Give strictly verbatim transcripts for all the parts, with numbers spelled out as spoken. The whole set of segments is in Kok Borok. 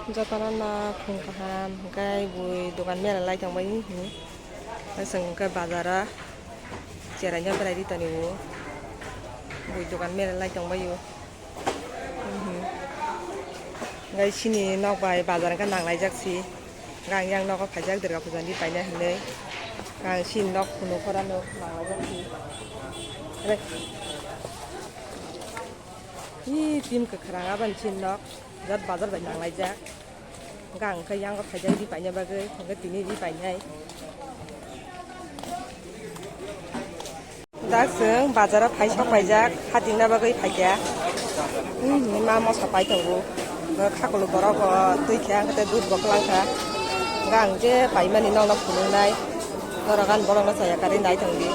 Jotono no phung kaham, hwnkhe bui dogan mela lai tongbai hinwi. Aswk hwnkhe bazaro cheraino berai di tongo. Bui dogan mela lai tongbaio. Hwnkhe chini nok bai bazar hwnkhe nanglaijak si. Hwnkhe ang yang nogo phaijak Durga puja ni paina hinwi. Ang chini nok phunuk khorano nanglaijak si. Ih, team kwkhwrang aboni chini nok. Jat bazar bai nanglaijak. Hwnkhe ang khe yango phaijak ri paina bagwi, hwnkhe tini ri painai. Dak chwng bazaro phai sok paijak, hatingna bagwi phaikha. Hmm, ma moso pai tongo. Khakulo borok bo twi kha, hwnkhe dudh bo kwlang kha. Hwnkhe ang je paimani nokno phunuknai. Norok ani borokno chaya karwi nai tongdi.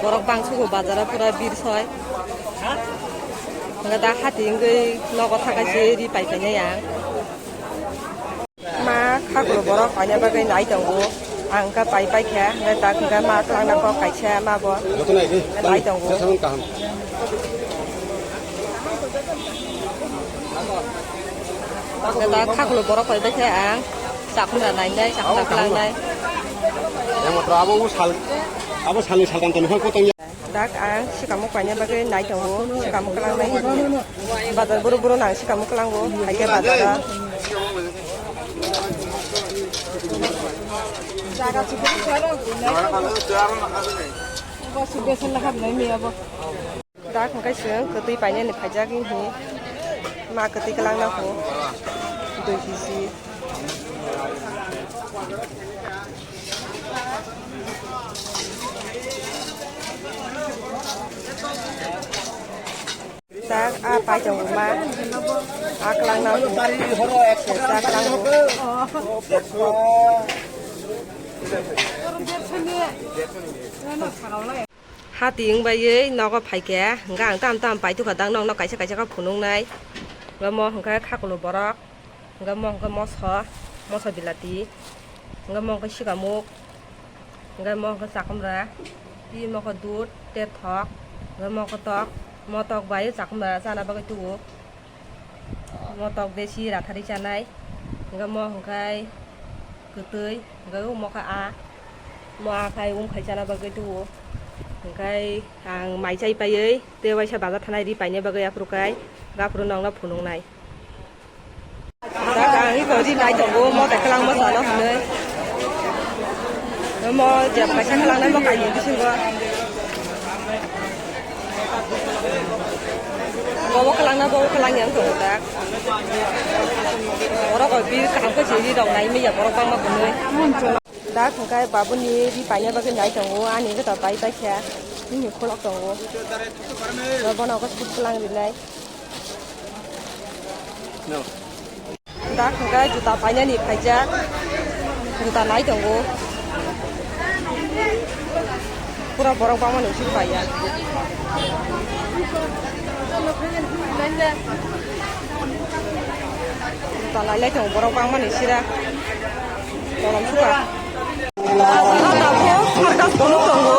Borok bangsugo bazaro pura bir soi. Hwnkhe da hati wngwi nogo thakaise ri pai painai ang. Ma khakulo borok paina bagwi nai tongo. Ang khe pai paikha, hwnkhe da hwnkhe ma kwlangna kok kaisa ma bo nai tongo. Hwnkhe da khakulo borok pai paikha ang chakhumra nainai, chakhumra kwlangnai. Yang motor abo sal, abo salni saltan toni hoi kotong ya. Dak ang sikamuk paina bagwi nai tongo, sikamuk kwlangnai. Bazar buru buru nang sikamuk kwlango, haikhe bazar. Dak hwnkhe chwng kwtwi painani phaijak wngkhe ma kwtwi kwlangna kho dui kg. Tak a pai tongo ma a kwlangna kho tak kwlango. Hati wng baiwi nogo phaikhe, hwnkhe ang tam tam paitokha dang nokno kaisa kaisa khe phunuknai. Omo hwnkhe khakulo borok, hwnkhe omo hwnkhe moso, moso bilati, hwnkhe omo hwnkhe sikamuk, hwnkhe omo hwnkhe chakhumra, tei omo khe dudh tei thok, hwnkhe omo khe tok, omo tok bai chakhumra chana bagwi tugo. Omo tok besi ratharwi chanai, hwnkhe omo hwnkhe kwtwi, hwnkhe omo khe a, omo a khai wng khai chana bagwi tugo. Hwnkhe ang mai chai paiwi tei waisa bazar thanai ri paina bagwi aphuru khai, aphuru nokno phunuknai. Dak ang iko ri nai tongo, omo tei kwlangma sano hinwi. Omo jeb kaisa kwlangnai omo kainwi bisingo. Bobo kwlangna, bobo kwlangya wng tongo dak. Borok o bir kaham khe se ri rok nai manya borok bangma hwnwi. Dak hwnkhe babuni ri paina bagwi nai tongo, ani khe to pai paikha, nini khulok tongo. Bono khe sut kwlang rinai. Dak hwnkhe juta painani phaijak, juta nai tongo. Pura borok bangmani usuk paiya. Juta nailai tongo borok bangmani sira. Kolom suka. Tabuk circus phunuk tongo.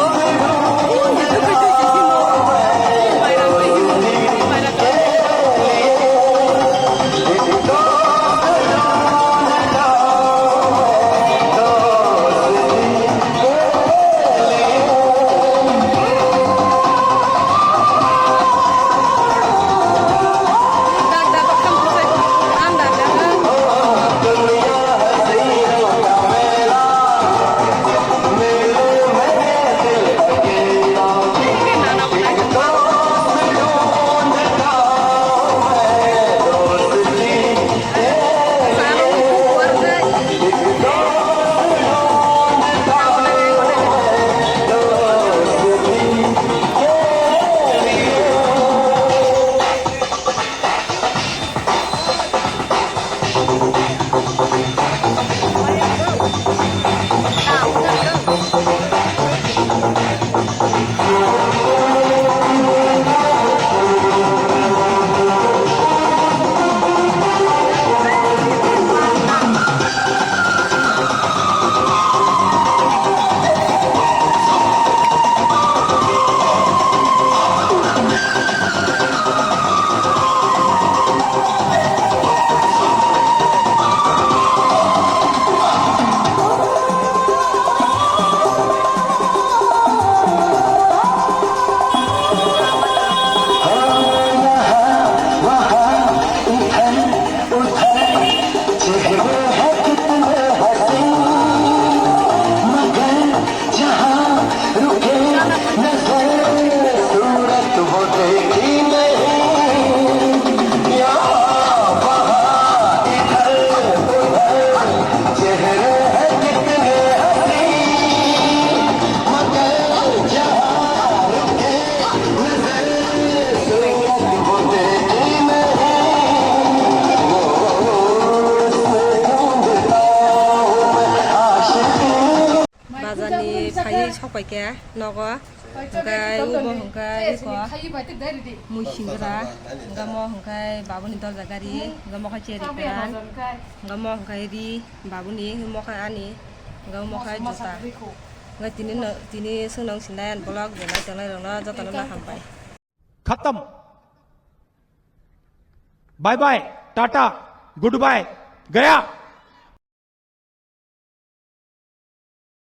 Paikha nogo, hwnkhe ubo hwnkhe iko mui singra, hwnkhe mo hwnkhe babuni dorja gari, hwnkhe mo khe cheri kwran, hwnkhe mo hwnkhe ri babuni, mo khe ani, hwnkhe mo khe juta. Hwnkhe tini no, tini swngnong sinai ani vlog belai tongnai rokno jotono no hambai. खत्म। Bye bye, tata, goodbye, गया।